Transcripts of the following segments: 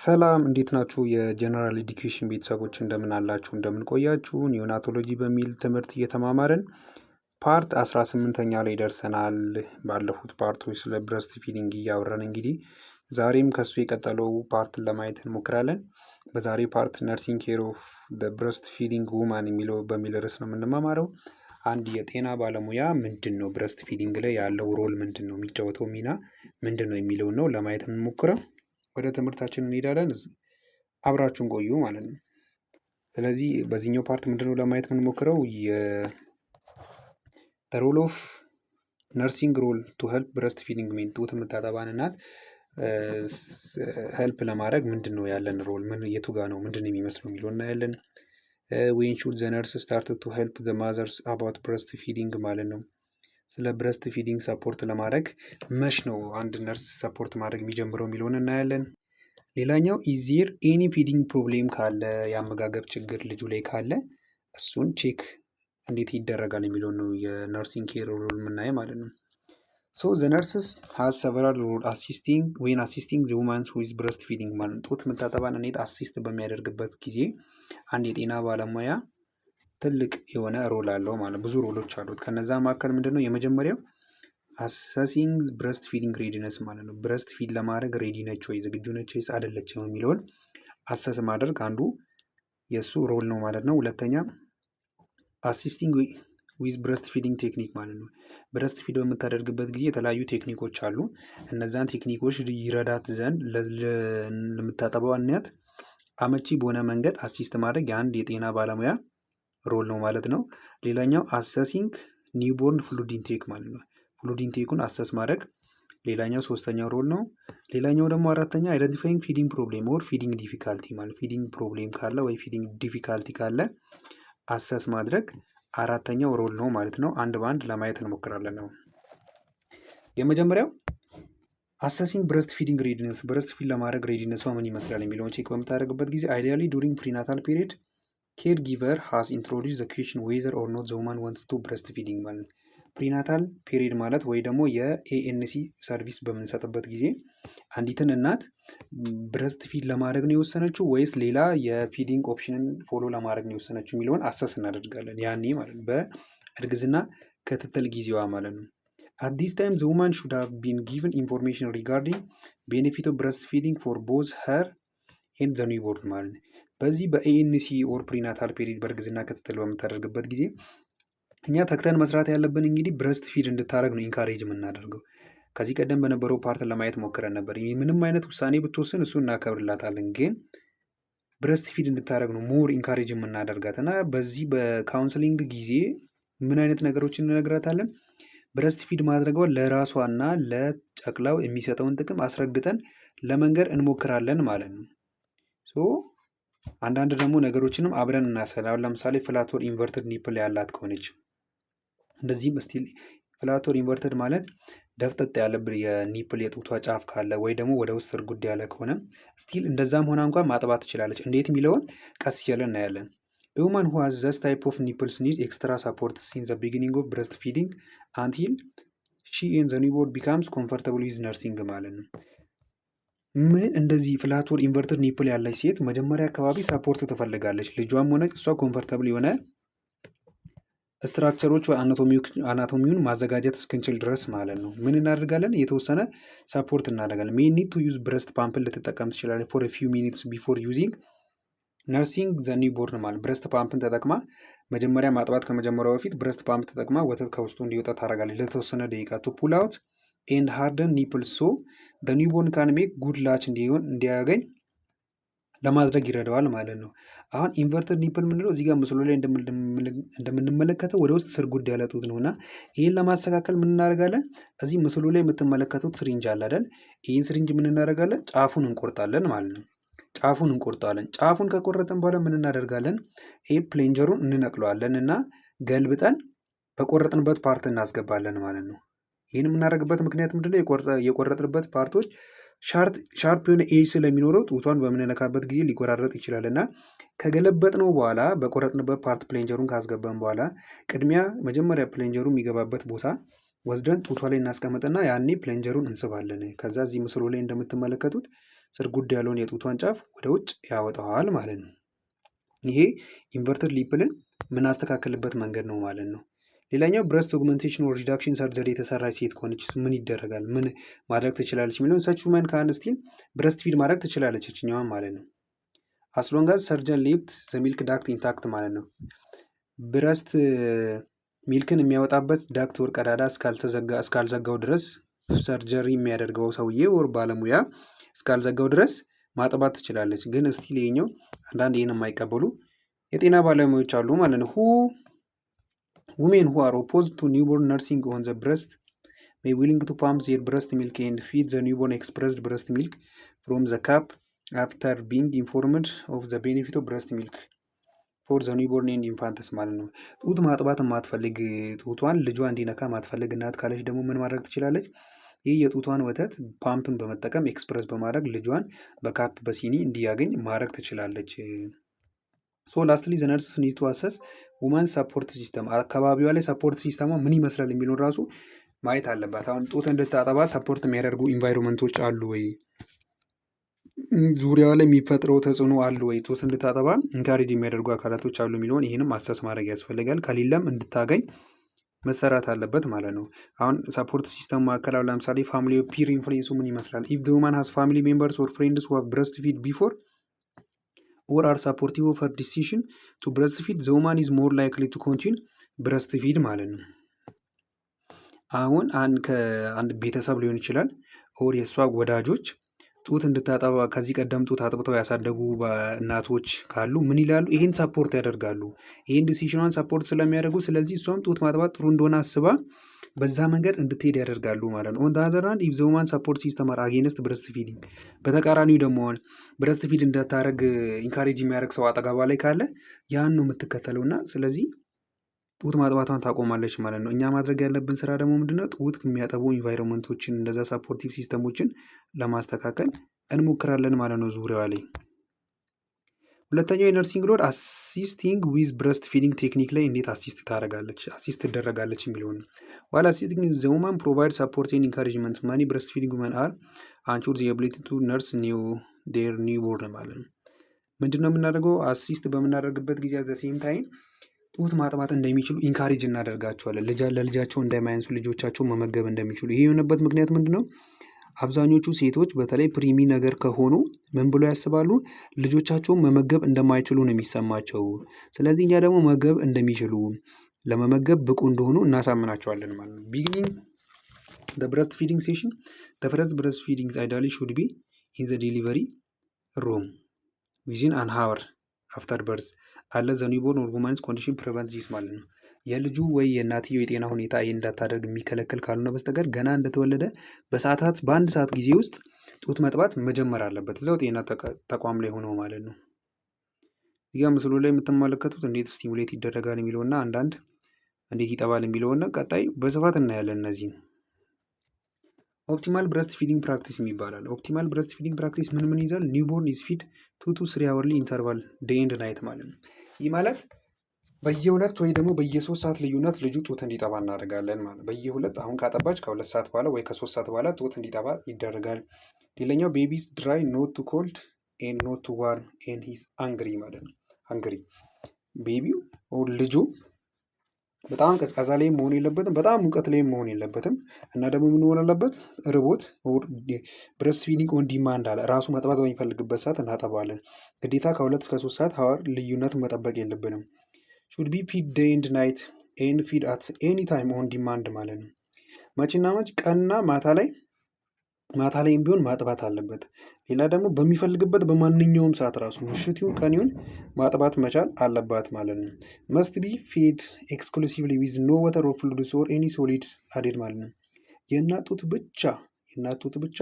ሰላም እንዴት ናችሁ? የ general education ቤተሰቦች እንደምን አላችሁ? እንደምን ቆያችሁ? Neonatology በሚል ትምህርት እየተማማርን part 18ኛ ላይ ደርሰናል። ባለፉት part ኦች ስለ breast feeding እያወራን እንግዲህ ዛሬም ከሱ የቀጠለው part ን ለማየት እንሞክራለን። በዛሬው part nursing care of breast feeding woman የሚለው በሚል ርዕስ ነው የምንማማረው። አንድ የጤና ባለሙያ ምንድን ነው breast feeding ላይ ያለው role ምንድን ነው፣ የሚጫወተው ሚና ምንድን ነው የሚለውን ነው ለማየት የምንሞክረው። ወደ ትምህርታችን እንሄዳለን። አብራችሁን ቆዩ ማለት ነው። ስለዚህ በዚህኛው part ምንድነው ለማየት የምንሞክረው የ role of nursing role to help breast feeding women፣ ጡት የምታጠባን እናት help ለማድረግ ምንድን ነው ያለን role፣ ምን የቱ ጋ ነው፣ ምንድን ነው የሚመስለው የሚለው እናያለን። When should the nurse start to help the mothers about breast feeding ማለት ነው። ስለ breast feeding support ለማድረግ መች ነው አንድ nurse support ማድረግ የሚጀምረው የሚለውን እናያለን። ሌላኛው is there any feeding problem ካለ፣ የአመጋገብ ችግር ልጁ ላይ ካለ እሱን check እንዴት ይደረጋል የሚለውን ነው የ nursing care role የምናየው ማለት ነው። So the nurses has several role assisting when assisting the womans with breast feeding ማለት ነው። ጡት የምታጠባን እናት assist በሚያደርግበት ጊዜ አንድ የጤና ባለሙያ ትልቅ የሆነ role አለው ማለት፣ ብዙ role ኦች አሉት። ከነዛ መካከል ምንድነው የመጀመሪያው assessing breast feeding readiness ማለት ነው። Breast feed ለማድረግ ready ነች ወይ፣ ዝግጁ ነች ወይስ አይደለችም የሚለውን assess ማድረግ አንዱ የእሱ role ነው ማለት ነው። ሁለተኛ assisting with breast feeding technique ማለት ነው። Breast feed በምታደርግበት ጊዜ የተለያዩ technique ኦች አሉ። እነዛን technique ኦች ይረዳት ዘንድ ለምታጠባው እናት አመቺ በሆነ መንገድ assist ማድረግ የአንድ የጤና ባለሙያ role ነው ማለት ነው። ሌላኛው assessing newborn fluid intake ማለት ነው። Fluid intake ኡን assess ማድረግ ሌላኛው ሶስተኛው role ነው። ሌላኛው ደግሞ አራተኛ identifying feeding problem or feeding difficulty ማለት feeding problem ካለ ወይ feeding difficulty ካለ assess ማድረግ አራተኛው role ነው ማለት ነው። አንድ በአንድ ለማየት እንሞክራለን ነው። የመጀመሪያው assessing breast feeding readiness፣ breast feed ለማድረግ readiness ኧ ምን ይመስላል የሚለውን check በምታደርግበት ጊዜ ideally during prenatal period care giver has introduced the question whether or not the woman wants to breast feeding ማለት ነው። Prenatal period ማለት ወይ ደግሞ የ ANC service በምንሰጥበት ጊዜ አንዲትን እናት breast feed ለማድረግ ነው የወሰነችው ወይስ ሌላ የ feeding option ን follow ለማድረግ ነው የወሰነችው የሚለውን assess እናደርጋለን። ያኔ ማለት ነው፣ በእርግዝና ክትትል ጊዜዋ ማለት ነው። At this time the woman should have been given information regarding benefit of breast feeding for both her and the newborn ማለት ነው። በዚህ በ ANC or prenatal period በእርግዝና ክትትል በምታደርግበት ጊዜ እኛ ተግተን መስራት ያለብን እንግዲህ breast feed እንድታደርግ ነው encourage የምናደርገው። ከዚህ ቀደም በነበረው part ለማየት ሞክረን ነበር። ምንም አይነት ውሳኔ ብትወስን እሱ እናከብርላታለን፣ ግን breast feed እንድታደርግ ነው more encourage የምናደርጋት። እና በዚህ በ counseling ጊዜ ምን አይነት ነገሮችን እንነግራታለን? Breast feed ማድረጓ ለራሷና ለጨቅላው የሚሰጠውን ጥቅም አስረግጠን ለመንገር እንሞክራለን ማለት ነው። So አንዳንድ ደግሞ ነገሮችንም አብረን እናሳያለን። አሁን ለምሳሌ flat or inverted nipple ያላት ከሆነች እንደዚህም still flat or inverted ማለት ደፍጠጥ ያለብን የ nipple የጡቷ ጫፍ ካለ ወይ ደግሞ ወደ ውስጥ እርጉድ ያለ ከሆነ still እንደዛም ሆና እንኳን ማጥባት ትችላለች። እንዴት የሚለውን ቀስ እያለን እናያለን። Woman who has this type of nipples need extra support since the beginning of breast feeding until she and the newborn becomes comfortable with nursing ማለት ነው። ምን እንደዚህ flat or inverted nipple ያለች ሴት መጀመሪያ አካባቢ support ትፈልጋለች። ልጇም ሆነ እሷ comfortable የሆነ structure ኦች anatomy ውን ማዘጋጀት እስክንችል ድረስ ማለት ነው። ምን እናደርጋለን? የተወሰነ support እናደርጋለን። May need to use breast pump ን ልትጠቀም ትችላለች for few minutes before using nursing the newborn ማለት breast pump ን ተጠቅማ መጀመሪያ ማጥባት ከመጀመሪያው በፊት breast pump ተጠቅማ ወተት ከውስጡ እንዲወጣ ታደርጋለች ለተወሰነ ደቂቃ to pull out and harden nipple so the newborn can make good latch እንዲሆን እንዲያገኝ ለማድረግ ይረዳዋል ማለት ነው። አሁን inverted nipple የምንለው እዚህ ጋር ምስሉ ላይ እንደምንመለከተው ወደ ውስጥ ስርጉድ ያለ ጡት ነው እና ይህን ለማስተካከል ምን እናደርጋለን? እዚህ ምስሉ ላይ የምትመለከቱት syringe አለ አይደል? ይህን syringe ምን እናደርጋለን? ጫፉን እንቆርጣለን ማለት ነው። ጫፉን እንቆርጠዋለን። ጫፉን ከቆረጥን በኋላ ምን እናደርጋለን? ይህ plunger ኡን እንነቅለዋለን እና ገልብጠን በቆረጥንበት part እናስገባለን ማለት ነው። ይህን የምናደርግበት ምክንያት ምንድነው? የቆረጥንበት part ኦች sharp የሆነ edge ስለሚኖረው ጡቷን በምንነካበት ጊዜ ሊቆራረጥ ይችላል እና ከገለበጥነው በኋላ በቆረጥንበት part plunger ኡን ካስገባን በኋላ ቅድሚያ መጀመሪያ plunger ኡ የሚገባበት ቦታ ወስደን ጡቷ ላይ እናስቀምጥና ያኔ plunger ኡን እንስባለን። ከዛ እዚህ ምስሉ ላይ እንደምትመለከቱት ስርጉድ ያለውን የጡቷን ጫፍ ወደ ውጭ ያወጣዋል ማለት ነው። ይሄ inverted nipple ን የምናስተካክልበት መንገድ ነው ማለት ነው። ሌላኛው breast augmentation or reduction surgery የተሰራች ሴት ከሆነችስ ምን ይደረጋል? ምን ማድረግ ትችላለች የሚለውን፣ such women can still breastfeed ማድረግ ትችላለች እችኛዋን ማለት ነው። As long as surgeon left the milk duct intact ማለት ነው። Breast milk ን የሚያወጣበት duct or ቀዳዳ እስካልዘጋው ድረስ፣ surgery የሚያደርገው ሰውዬ or ባለሙያ እስካልዘጋው ድረስ ማጥባት ትችላለች። ግን still ይሄኛው አንዳንድ ይህን የማይቀበሉ የጤና ባለሙያዎች አሉ ማለት ነው። Who women who are opposed to newborn nursing on the breast may willing to pump their breast milk and feed the newborn expressed breast milk from the cup after being informed of the benefit of breast milk for the newborn and infants ማለት ነው። ጡት ማጥባት የማትፈልግ፣ ጡቷን ልጇ እንዲነካ ማትፈልግ እናት ካለች ደግሞ ምን ማድረግ ትችላለች? ይህ የጡቷን ወተት ፓምፕን በመጠቀም express በማድረግ ልጇን በ cup በሲኒ እንዲያገኝ ማድረግ ትችላለች። So lastly, the nurses need to assess woman support system። አካባቢዋ ላይ support system ሟ ምን ይመስላል የሚለውን ራሱ ማየት አለባት። አሁን ጡት እንድታጠባ support የሚያደርጉ environment ኦች አሉ ወይ? ዙሪያዋ ላይ የሚፈጥረው ተጽዕኖ አሉ ወይ? ጡት እንድታጠባ encourage የሚያደርጉ አካላቶች አሉ የሚለውን ይህንም assess ማድረግ ያስፈልጋል። ከሌለም እንድታገኝ መሰራት አለበት ማለት ነው። አሁን support system መካከል አሁን ለምሳሌ family peer influence ኡ ምን ይመስላል? If the woman has family members or friends who have breastfeed before or are supportive of her decision to breastfeed, the woman is more likely to continue breastfeed ማለት ነው። አሁን አንድ ከአንድ ቤተሰብ ሊሆን ይችላል or የእሷ ወዳጆች ጡት እንድታጠባ ከዚህ ቀደም ጡት አጥብተው ያሳደጉ እናቶች ካሉ ምን ይላሉ? ይሄን support ያደርጋሉ። ይሄን decision ኗን support ስለሚያደርጉ ስለዚህ እሷም ጡት ማጥባት ጥሩ እንደሆነ አስባ በዛ መንገድ እንድትሄድ ያደርጋሉ ማለት ነው። On the other hand, if the woman support system are against breastfeeding፣ በተቃራኒው ደግሞ አሁን breastfeed እንዳታረግ encourage የሚያደርግ ሰው አጠገቧ ላይ ካለ ያን ነው የምትከተለው እና ስለዚህ ጡት ማጥባቷን ታቆማለች ማለት ነው። እኛ ማድረግ ያለብን ስራ ደግሞ ምንድነው? ጡት የሚያጠቡ environment ኦችን፣ እንደዛ supportive system ኦችን ለማስተካከል እንሞክራለን ማለት ነው ዙሪያዋ ላይ። ሁለተኛው የ nursing role assisting with breastfeeding technique ላይ እንዴት assist ታደርጋለች፣ assist ትደረጋለች የሚለውን ነው። While assisting the woman, provide support and encouragement. Many breastfeeding women are unsure the ability to nurse new their newborn ማለት ነው። ምንድነው የምናደርገው? Assist በምናደርግበት ጊዜ at the same time ጡት ማጥባት እንደሚችሉ encourage እናደርጋቸዋለን። ለልጃቸው እንደማያንሱ፣ ልጆቻቸው መመገብ እንደሚችሉ። ይሄ የሆነበት ምክንያት ምንድነው? አብዛኞቹ ሴቶች በተለይ preemie ነገር ከሆኑ ምን ብለው ያስባሉ? ልጆቻቸውን መመገብ እንደማይችሉ ነው የሚሰማቸው። ስለዚህ እኛ ደግሞ መመገብ እንደሚችሉ፣ ለመመገብ ብቁ እንደሆኑ እናሳምናቸዋለን ማለት ነው። Beginning the breastfeeding session. The first breastfeeding ideally should be in the delivery room within an hour after birth, unless the newborn or woman's condition prevent this ማለት ነው። የልጁ ወይ የእናትየው የጤና ሁኔታ ይሄን እንዳታደርግ የሚከለክል ካልሆነ በስተቀር ገና እንደተወለደ በሰዓታት፣ በአንድ ሰዓት ጊዜ ውስጥ ጡት መጥባት መጀመር አለበት እዛው ጤና ተቋም ላይ ሆኖ ማለት ነው። እዚህ ምስሉ ላይ የምትመለከቱት እንዴት stimulate ይደረጋል የሚለውና አንዳንድ እንዴት ይጠባል የሚለውን ቀጣይ በስፋት እናያለን። እነዚህን optimal breastfeeding practice ይባላል። Optimal breastfeeding practice ምን ምን ይዛል? Newborn is feed 2 to 3 hourly interval, day and night ማለት ነው። ይህ ማለት በየሁለት ወይ ደግሞ በየሶስት ሰዓት ልዩነት ልጁ ጡት እንዲጠባ እናደርጋለን ማለት። በየሁለት፣ አሁን ካጠባች ከ2 ሰዓት በኋላ ወይ ከ3 ሰዓት በኋላ ጡት እንዲጠባ ይደረጋል። ሌላኛው baby's dry, not too cold and not too warm, and he's hungry ማለት ነው። Hungry baby ው ልጁ በጣም ቀዝቃዛ ላይም መሆን የለበትም፣ በጣም ሙቀት ላይም መሆን የለበትም። እና ደግሞ ምን መሆን አለበት? ርቦት። Breastfeeding on demand አለ። ራሱ መጥባት በሚፈልግበት ሰዓት እናጠባዋለን። ግዴታ ከ2 እስከ 3 ሰዓት hour ልዩነት መጠበቅ የለብንም። Should be feed day and night and feed at any time on demand ማለት ነው። መቼና መች? ቀንና ማታ ላይ፣ ማታ ላይም ቢሆን ማጥባት አለበት። ሌላ ደግሞ በሚፈልግበት በማንኛውም ሰዓት ራሱ ምሽት ይሁን ቀን ይሁን ማጥባት መቻል አለባት ማለት ነው። Must be feed exclusively with no water or fluids or any solid added ማለት ነው። የእናት ጡት ብቻ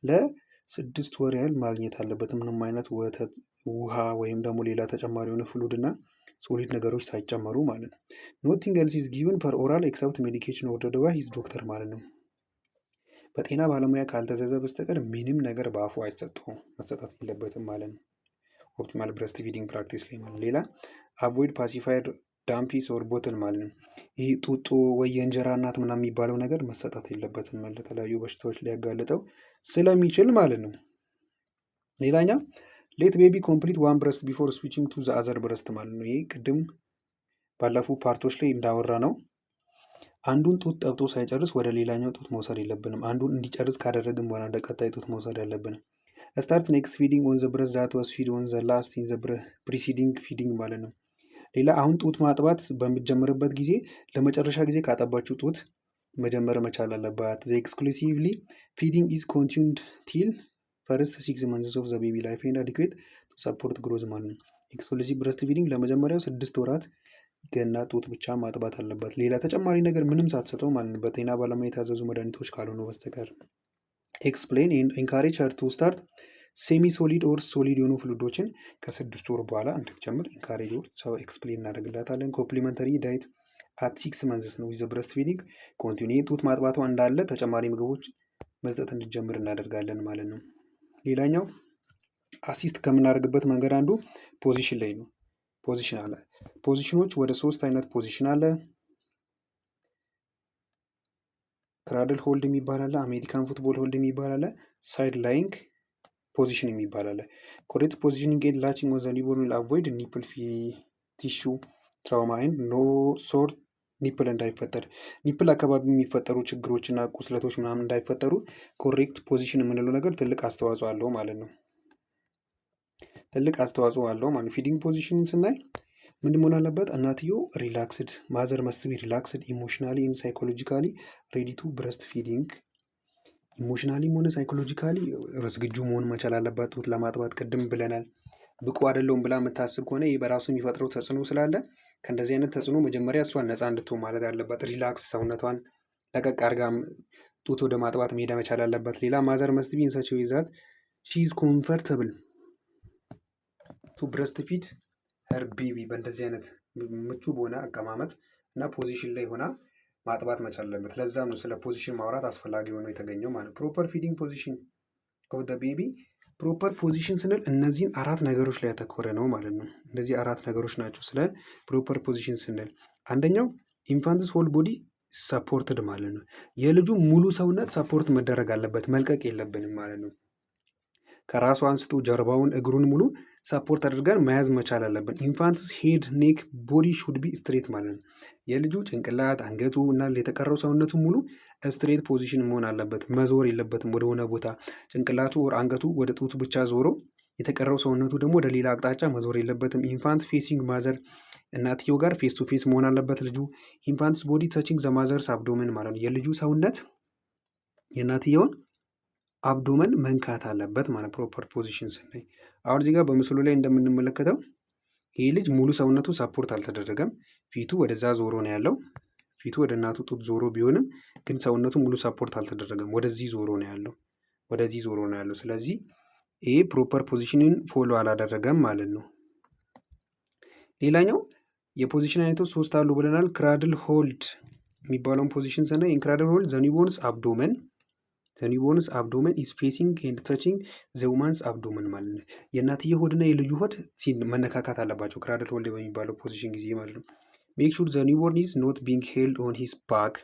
ለ6 ወር ያህል ማግኘት አለበት። ምንም አይነት ወተት፣ ውሃ ወይም ደግሞ ሌላ ተጨማሪ የሆነ fluid እና solid ነገሮች ሳይጨመሩ ማለት ነው። Nothing else is given per oral except medication ordered by his doctor ማለት ነው። በጤና ባለሙያ ካልታዘዘ በስተቀር ምንም ነገር በአፉ አይሰጠውም፣ መሰጠት የለበትም ማለት ነው። Optimal breastfeeding practice ላይ ማለት ሌላ avoid pacifier, dummies or bottle ማለት ነው። ይህ ጡጦ ወይ የእንጀራ እናት ምናምን የሚባለው ነገር መሰጠት የለበትም፣ ለተለያዩ በሽታዎች ሊያጋልጠው ስለሚችል ማለት ነው። ሌላኛው let baby complete one breast before switching to the other breast ማለት ነው። ይሄ ቅድም ባለፉ part ኦች ላይ እንዳወራነው። አንዱን ጡት ጠብቶ ሳይጨርስ ወደ ሌላኛው ጡት መውሰድ የለብንም። አንዱን እንዲጨርስ ካደረግን በኋላ ወደ ቀጣይ ጡት መውሰድ ያለብን። Start next feeding on the breast that was fed on the last in the preceding feeding ማለት ነው። ሌላ አሁን ጡት ማጥባት በሚጀምርበት ጊዜ ለመጨረሻ ጊዜ ካጠባችው ጡት መጀመር መቻል አለባት። The exclusively feeding is continued till first 6 months of the baby life and adequate to support growth ማለት ነው። Exclusive breast feeding ለመጀመሪያው 6 ወራት ገና ጡት ብቻ ማጥባት አለባት። ሌላ ተጨማሪ ነገር ምንም ሳትሰጠው ማለት ነው፣ በጤና ባለሙያ የታዘዙ መድኃኒቶች ካልሆኑ በስተቀር። Explain and encourage her to start semi solid or solid የሆኑ fluid ኦችን ከ6 ወር በኋላ እንድትጀምር encourage or ሰው explain እናደርግላታለን። Complementary diet at 6 months ነው with breast feeding continue። ጡት ማጥባቷ እንዳለ ተጨማሪ ምግቦች መስጠት እንድትጀምር እናደርጋለን ማለት ነው። ሌላኛው assist ከምናደርግበት መንገድ አንዱ position ላይ ነው። Position አለ። Position ኖች ወደ ሶስት አይነት position አለ። Cradle hold የሚባል አለ። American football hold የሚባል አለ። Side lying position የሚባል አለ። Correct positioning and latching on the newborn will avoid nipple tissue trauma and no sore nipple እንዳይፈጠር፣ nipple አካባቢ የሚፈጠሩ ችግሮች እና ቁስለቶች ምናምን እንዳይፈጠሩ correct position የምንለው ነገር ትልቅ አስተዋጽኦ አለው ማለት ነው። ትልቅ አስተዋጽኦ አለው ማለት ነው። Feeding position ን ስናይ ምንድን መሆን አለበት? እናትዮ relaxed፣ mother must be relaxed, emotionally and psychologically ready to breast feeding። Emotionally ም ሆነ psychologically ዝግጁ መሆን መቻል አለባት ጡት ለማጥባት። ቅድም ብለናል። ብቁ አይደለሁም ብላ የምታስብ ከሆነ ይህ በራሱ የሚፈጥረው ተጽዕኖ ስላለ ከእንደዚህ አይነት ተጽዕኖ መጀመሪያ እሷን ነፃ እንድትሆን ማለት አለባት። Relax፣ ሰውነቷን ለቀቅ አድርጋ ጡት ወደ ማጥባት መሄድ መቻል አለባት። ሌላ mother must be in such way that she is comfortable to breast feed her baby። በእንደዚህ አይነት ምቹ በሆነ አቀማመጥ እና position ላይ ሆና ማጥባት መቻል አለበት። ለዛም ነው ስለ position ማውራት አስፈላጊ ሆኖ የተገኘው ማለት። Proper feeding position of the baby፣ proper position ስንል እነዚህን አራት ነገሮች ላይ ያተኮረ ነው ማለት ነው። እነዚህ አራት ነገሮች ናቸው ስለ proper position ስንል። አንደኛው infant's whole body supported ማለት ነው። የልጁ ሙሉ ሰውነት support መደረግ አለበት፣ መልቀቅ የለብንም ማለት ነው። ከራሱ አንስቶ ጀርባውን፣ እግሩን ሙሉ support አድርገን መያዝ መቻል አለብን። Infant's head, neck, body should be straight ማለት ነው። የልጁ ጭንቅላት፣ አንገቱ እና የተቀረው ሰውነቱ ሙሉ straight position መሆን አለበት። መዞር የለበትም ወደሆነ ቦታ። ጭንቅላቱ or አንገቱ ወደ ጡቱ ብቻ ዞሮ የተቀረው ሰውነቱ ደግሞ ወደ ሌላ አቅጣጫ መዞር የለበትም። Infant facing mother፣ እናትየው ጋር face to face መሆን አለበት ልጁ። Infant's body touching the mother's abdomen ማለት ነው። የልጁ ሰውነት የእናትየውን abdomen መንካት አለበት ማለት proper position ስናይ። አሁን እዚህ ጋር በምስሉ ላይ እንደምንመለከተው ይህ ልጅ ሙሉ ሰውነቱ support አልተደረገም። ፊቱ ወደዛ ዞሮ ነው ያለው። ፊቱ ወደ እናቱ ጡት ዞሮ ቢሆንም ግን ሰውነቱ ሙሉ support አልተደረገም። ወደዚህ ዞሮ ነው ያለው። ወደዚህ ዞሮ ነው ያለው። ስለዚህ ይሄ proper position ን follow አላደረገም ማለት ነው። ሌላኛው የ position አይነቶች ሶስት አሉ ብለናል። Cradle hold የሚባለውን position ስናይ፣ cradle hold, the newborn's abdomen is facing and touching the woman's abdomen ማለት ነው። የእናትየው ሆድና የልጁ ሆድ መነካካት አለባቸው cradle hold በሚባለው position ጊዜ ማለት ነው። Make sure the newborn is not being held on his back፣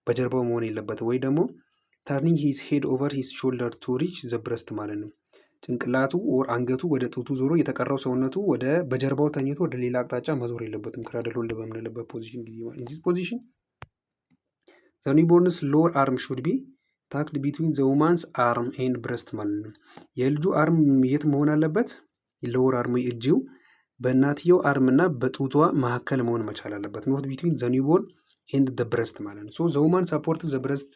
በጀርባው መሆን የለበትም፣ ወይ ደግሞ turning his head over his shoulder to reach the breast ማለት ነው። ጭንቅላቱ or አንገቱ ወደ ጡቱ ዞሮ የተቀረው ሰውነቱ ወደ በጀርባው ተኝቶ ወደ ሌላ አቅጣጫ መዞር የለበትም። Cradle hold በምንልበት position ጊዜ ማለት። In this position, the newborn's lower arm should be tucked between the woman's arm and breast ማለት ነው። የልጁ arm የት መሆን አለበት? Lower arm እጁ በእናትየው arm እና በጡቷ መካከል መሆን መቻል አለበት። Not between the newborn and the breast ማለት ነው። So the woman support the breast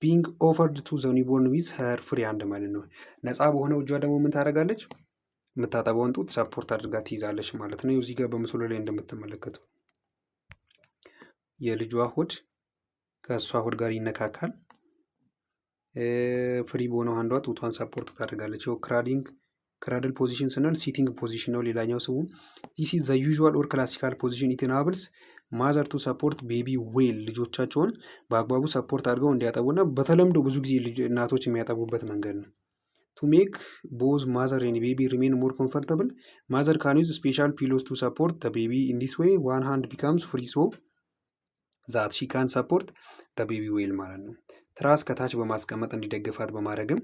being offered to the newborn with her free hand ማለት ነው። ነፃ በሆነው እጇ ደግሞ ምን ታደርጋለች? የምታጠባውን ጡት support አድርጋ ትይዛለች ማለት ነው። እዚህ ጋር በምስሉ ላይ እንደምትመለከቱ የልጇ ሆድ ከእሷ ሆድ ጋር ይነካካል። Free በሆነው hand ዷ ጡቷን support ታደርጋለች። ይኸው cradle position ስንል sitting position ነው ሌላኛው ስሙ። This is the usual or classical position. It enables mother to support baby well። ልጆቻቸውን በአግባቡ support አድርገው እንዲያጠቡና በተለምዶ ብዙ ጊዜ እናቶች የሚያጠቡበት መንገድ ነው። To make both mother and baby remain more comfortable, mother can use special pillows to support the baby. In this way, one hand becomes free so that she can support the baby well ማለት ነው። ትራስ ከታች በማስቀመጥ እንዲደግፋት በማድረግም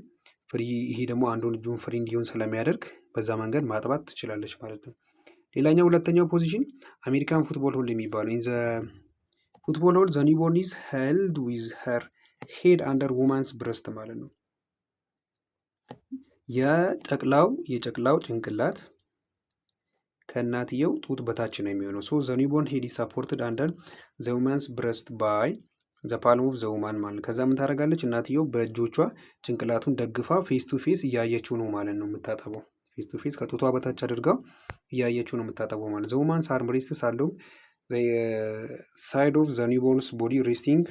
Free ይሄ ደግሞ አንዱን እጁን free እንዲሆን ስለሚያደርግ በዛ መንገድ ማጥባት ትችላለች ማለት ነው። ሌላኛው ሁለተኛው position American football hold የሚባለው። In the football hold, the newborn is held with her head under woman's breast ማለት ነው። የጨቅላው ጭንቅላት ከእናትየው ጡት በታች ነው የሚሆነው። So the newborn head is supported under the woman's breast by the palm of the woman ማለት። ከዛ ምን ታደርጋለች? እናትየው በእጆቿ ጭንቅላቱን ደግፋ face to face እያየችው ነው ማለት ነው የምታጠበው። Face to face ከጡቷ በታች አድርጋው እያየችው ነው የምታጠበው ማለት። The woman's arm rests along side of the newborn's body, resting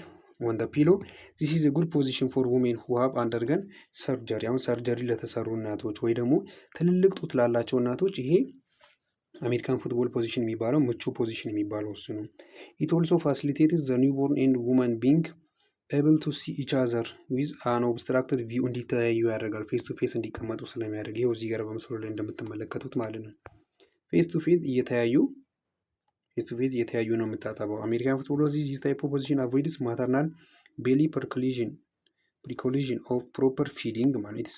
on the pillow. This is good position for women who have undergone surgery። አሁን surgery ለተሰሩ እናቶች ወይ ደግሞ ትልልቅ ጡት ላላቸው እናቶች ይሄ American football position የሚባለው፣ ምቹ position የሚባለው እሱ ነው። It also facilitates the newborn and woman being able to see each other with unobstructed view፣ እንዲተያዩ ያደርጋል። Face to face እንዲቀመጡ ስለሚያደርግ ይኸው እዚህ ጋር በምስሉ ላይ እንደምትመለከቱት ማለት ነው። Face to face እየተያዩ ነው የምታጠበው። American football, this type of position avoids maternal belly preclusion of proper feeding ማለት፣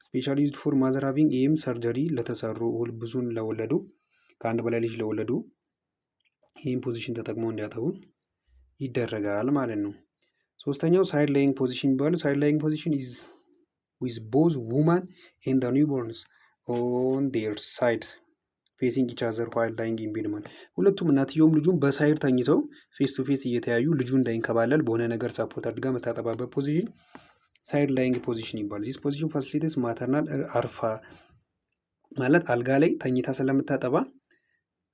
specially used for mother having፣ ይህም surgery ለተሰሩ፣ ብዙን ለወለዱ፣ ከአንድ በላይ ልጅ ለወለዱ ይህን position ተጠቅመው እንዲያጠቡ ይደረጋል ማለት ነው። ሶስተኛው side lying position የሚባለው። Side lying position is with both woman and newborns on their side, facing each other while lying in bed ማለት። ሁለቱም እናትየውም ልጁም በ side ተኝተው face to face እየተያዩ ልጁ እንዳይንከባለል በሆነ ነገር support አድርጋ የምታጠባበት position side lying position ይባላል። This position facilitates maternal አርፋ ማለት አልጋ ላይ ተኝታ ስለምታጠባ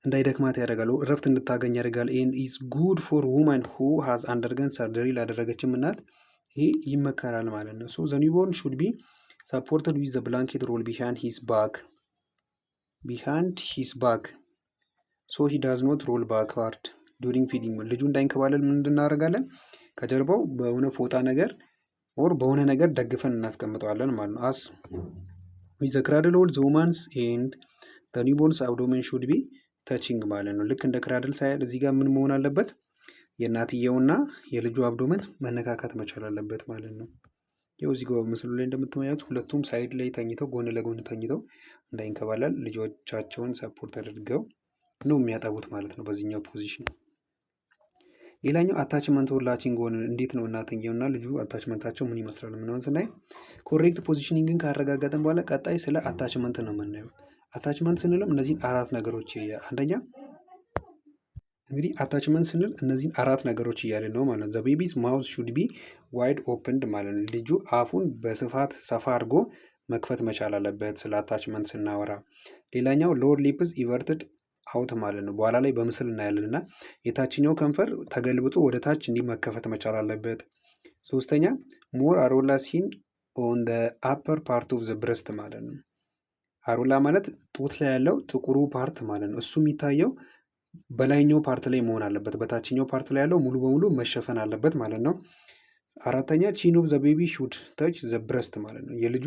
እንዳይደክማት ያደርጋል፣ እረፍት እንድታገኝ ያደርጋል። And is good for woman who has undergone surgery ላደረገችም እናት ይሄ ይመከራል ማለት ነው። So the newborn should be supported with the blanket roll behind his back so he does not roll backward during feeding። ልጁ እንዳይንከባለል ምን እናደርጋለን? ከጀርባው በሆነ ፎጣ ነገር or በሆነ ነገር ደግፈን እናስቀምጠዋለን ማለት ነው። As with the cradle hold, the woman's and the newborn's abdomen should be touching ማለት ነው። ልክ እንደ cradle side እዚህ ጋር ምን መሆን አለበት? የእናትየውና የልጁ abdomen መነካካት መቻል አለበት ማለት ነው። ይኸው እዚህ ጋር በምስሉ ላይ እንደምትመለከቱት ሁለቱም side ላይ ተኝተው፣ ጎን ለጎን ተኝተው እንዳይንከባለል ልጆቻቸውን support አድርገው ነው የሚያጠቡት ማለት ነው በዚህኛው position። ሌላኛው attachment or latching on፣ እንዴት ነው እናትየውና ልጁ attachment ኣቸው ምን ይመስላል ምናምን ስናይ፣ correct positioning ን ካረጋገጥን በኋላ ቀጣይ ስለ attachment ነው የምናየው። Attachment ስንልም እነዚህን አራት ነገሮች፣ አንደኛ እንግዲህ attachment ስንል እነዚህን አራት ነገሮች እያልን ነው ማለት ነው። The baby's mouth should be wide opened ማለት ነው። ልጁ አፉን በስፋት ሰፋ አድርጎ መክፈት መቻል አለበት ስለ attachment ስናወራ። ሌላኛው lower lips everted out ማለት ነው። በኋላ ላይ በምስል እናያለን እና የታችኛው ከንፈር ተገልብጦ ወደ ታች እንዲህ መከፈት መቻል አለበት። ሶስተኛ more areola seen on the upper part of the breast ማለት ነው። Areola ማለት ጡት ላይ ያለው ጥቁሩ part ማለት ነው። እሱ የሚታየው በላይኛው part ላይ መሆን አለበት። በታችኛው part ላይ ያለው ሙሉ በሙሉ መሸፈን አለበት ማለት ነው። አራተኛ chin of the baby should touch the breast ማለት ነው። የልጁ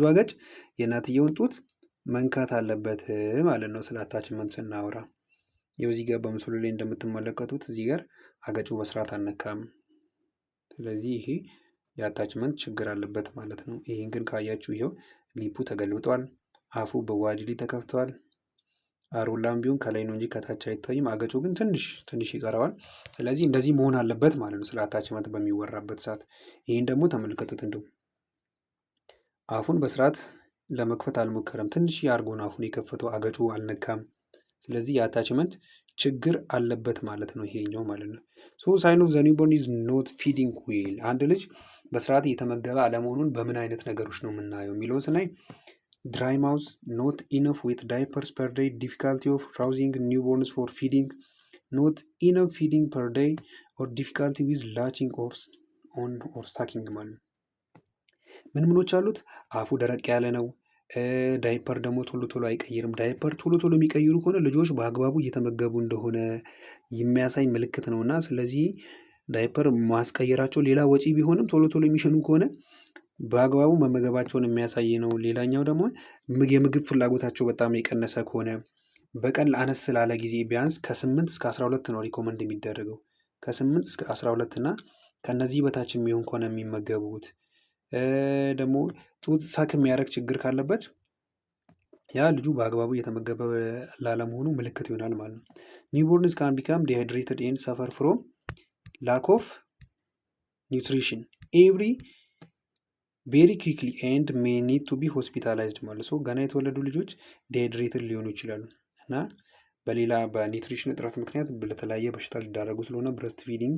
አገጭ የእናትየውን ጡት መንካት አለበት ማለት ነው። ስለ attachment ስናወራ ይኸው እዚህ ጋር በምስሉ ላይ እንደምትመለከቱት እዚህ ጋር አገጩ በስርዓት አልነካም። ስለዚህ ይሄ የ attachment ችግር አለበት ማለት ነው። ይሄን ግን ካያችሁ ይኸው lip ኡ ተገልብጧል፣ አፉ በ widely ተከፍቷል። Areola ም ቢሆን ከላይ ነው እንጂ ከታች አይታይም። አገጩ ግን ትንሽ ትንሽ ይቀረዋል። ስለዚህ እንደዚህ መሆን አለበት ማለት ነው ስለ attachment በሚወራበት ሰዓት። ይህን ደግሞ ተመልከቱት፣ እንደው አፉን በስርዓት ለመክፈት አልሞከረም። ትንሽ አድርጎ ነው አፉን የከፈተው፣ አገጩ አልነካም። ስለዚህ የ attachment ችግር አለበት ማለት ነው ይሄኛው ማለት ነው። So sign of the newborn is not feeding well፣ አንድ ልጅ በስርዓት እየተመገበ አለመሆኑን በምን አይነት ነገሮች ነው የምናየው የሚለውን ስናይ dry mouth፣ not enough wet diapers per day፣ difficulty of rousing newborns for feeding፣ not enough feeding per day or difficulty with latching or on or sucking ማለት ነው። ምን ምኖች አሉት? አፉ ደረቅ ያለ ነው። ዳይፐር ደግሞ ቶሎ ቶሎ አይቀይርም። ዳይፐር ቶሎ ቶሎ የሚቀይሩ ከሆነ ልጆች በአግባቡ እየተመገቡ እንደሆነ የሚያሳይ ምልክት ነው እና ስለዚህ ዳይፐር ማስቀየራቸው ሌላ ወጪ ቢሆንም ቶሎ ቶሎ የሚሸኑ ከሆነ በአግባቡ መመገባቸውን የሚያሳይ ነው። ሌላኛው ደግሞ የምግብ ፍላጎታቸው በጣም የቀነሰ ከሆነ፣ በቀን አነስ ላለ ጊዜ ቢያንስ ከ8 እስከ 12 ነው recommend የሚደረገው፣ ከ8 እስከ 12 እና ከነዚህ በታች የሚሆን ከሆነ የሚመገቡት ደግሞ ጡት suck የሚያደርግ ችግር ካለበት ያ ልጁ በአግባቡ እየተመገበ ላለመሆኑ ምልክት ይሆናል ማለት ነው። Newborns can become dehydrated and suffer from lack of nutrition every very quickly and may need to be hospitalized ማለት ነው። ገና የተወለዱ ልጆች dehydrated ሊሆኑ ይችላሉ እና በሌላ በ nutrition እጥረት ምክንያት ለተለያየ በሽታ ሊዳረጉ ስለሆነ breast feeding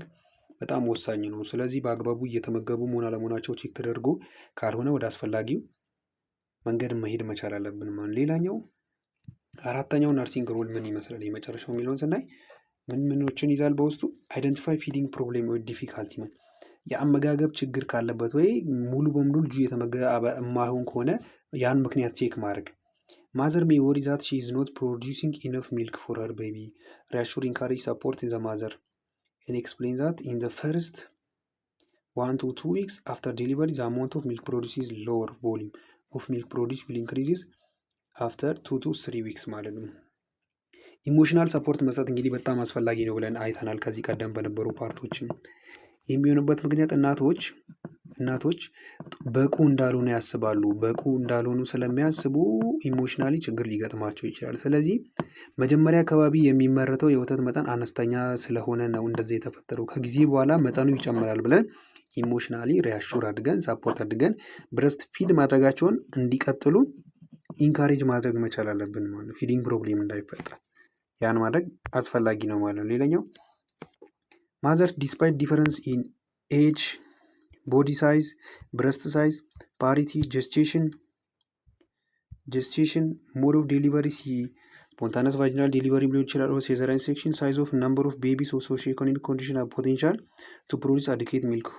በጣም ወሳኝ ነው። ስለዚህ በአግባቡ እየተመገቡ መሆን አለመሆናቸው check ተደርጎ ካልሆነ ወደ አስፈላጊው መንገድ መሄድ መቻል አለብን ማለት። ሌላኛው አራተኛው nursing role ምን ይመስላል የመጨረሻው የሚለውን ስናይ ምን ምኖችን ይዛል በውስጡ? Identify feeding problem ወይ difficulty፣ የአመጋገብ ችግር ካለበት ወይ ሙሉ በሙሉ ልጁ እየተመገበ የማይሆን ከሆነ ያን ምክንያት check ማድረግ። Mother may worry that she is not producing enough milk for her baby. Reassure, encourage, support the mother and explain that in the first 1 to 2 weeks after delivery, the amount of milk produced is lower. Volume of milk produced will increases after 2 to 3 weeks ማለት ነው። Emotional support መስጠት እንግዲህ በጣም አስፈላጊ ነው ብለን አይተናል ከዚህ ቀደም በነበሩ part ኦችም። የሚሆንበት ምክንያት እናቶች በቂ እንዳልሆኑ ያስባሉ። በቂ እንዳልሆኑ ስለሚያስቡ emotionally ችግር ሊገጥማቸው ይችላል። ስለዚህ መጀመሪያ አካባቢ የሚመረተው የወተት መጠን አነስተኛ ስለሆነ ነው እንደዚህ የተፈጠረው፣ ከጊዜ በኋላ መጠኑ ይጨምራል ብለን emotionally reassure አድርገን፣ support አድርገን breast feed ማድረጋቸውን እንዲቀጥሉ encourage ማድረግ መቻል አለብን ማለት ነው። Feeding problem እንዳይፈጠር ያን ማድረግ አስፈላጊ ነው ማለት ነው። ሌላኛው mother despite difference in age, body size, breast size, parity, gestation, mode of delivery, spontaneous vaginal delivery ሊሆን ይችላል፣ cesarean section, size of number of babies, socio economic condition, potential to produce adequate milk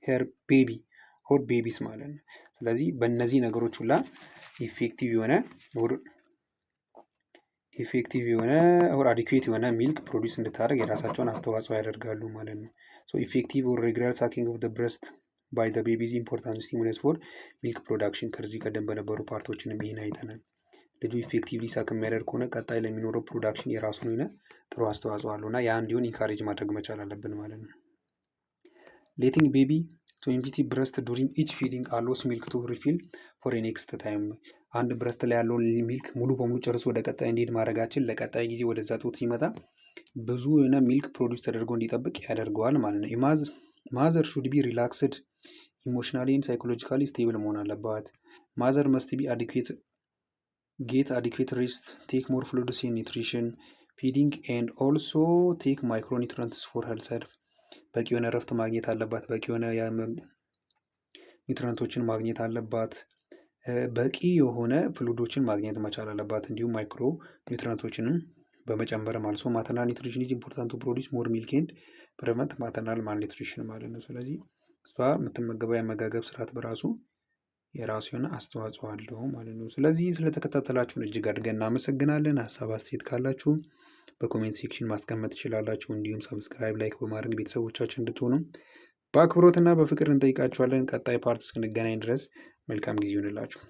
her baby or babies ማለት ነው። ስለዚህ በእነዚህ ነገሮች ሁላ effective የሆነ or adequate የሆነ milk produce እንድታደርግ የራሳቸውን አስተዋጽኦ ያደርጋሉ ማለት ነው። So effective or regular sucking of breast by the baby is important stimulus for milk production። ከዚህ ቀደም በነበሩ part ኦችንም ይህን አይተናል። ልጁ effectively suck የሚያደርግ ከሆነ ቀጣይ ለሚኖረው production የራሱን የሆነ ጥሩ አስተዋጽኦ አለው እና ያ እንዲሆን encourage ማድረግ መቻል አለብን ማለት ነው። Letting baby to empty breast during each feeding allows milk to refill for next time። አንድ breast ላይ ያለውን milk ሙሉ በሙሉ ጨርሶ ወደ ቀጣይ እንዲሄድ ማድረጋችን ለቀጣይ ጊዜ ወደዛ ጡት ሲመጣ ብዙ የሆነ milk produce ተደርጎ እንዲጠብቅ ያደርገዋል ማለት ነው። Mother should be relaxed, emotionally, psychologically stable መሆን አለባት። Mother must be adequate get adequate rest, take more fluids, nutrition, feeding and also take micronutrients for herself። በቂ የሆነ እረፍት ማግኘት አለባት። በቂ የሆነ nutrient ኦችን ማግኘት አለባት። በቂ የሆነ fluid ኦችን ማግኘት መቻል አለባት። እንዲሁም micro nutrient ኦችንም በመጨመር ማለት ነው። Maternal nutrition is important to produce more milk and prevent maternal malnutrition ማለት ነው። ስለዚህ እሷ የምትመገበው የአመጋገብ ስርዓት በራሱ የራሱ የሆነ አስተዋጽኦ አለው ማለት ነው። ስለዚህ ስለተከታተላችሁን እጅግ አድርገን እናመሰግናለን። ሀሳብ አስተያየት ካላችሁ በ comment section ማስቀመጥ ትችላላችሁ። እንዲሁም subscribe፣ like በማድረግ ቤተሰቦቻችን እንድትሆኑ በአክብሮትና በፍቅር እንጠይቃችኋለን። ቀጣይ part እስክንገናኝ ድረስ መልካም ጊዜ ይሁንላችሁ።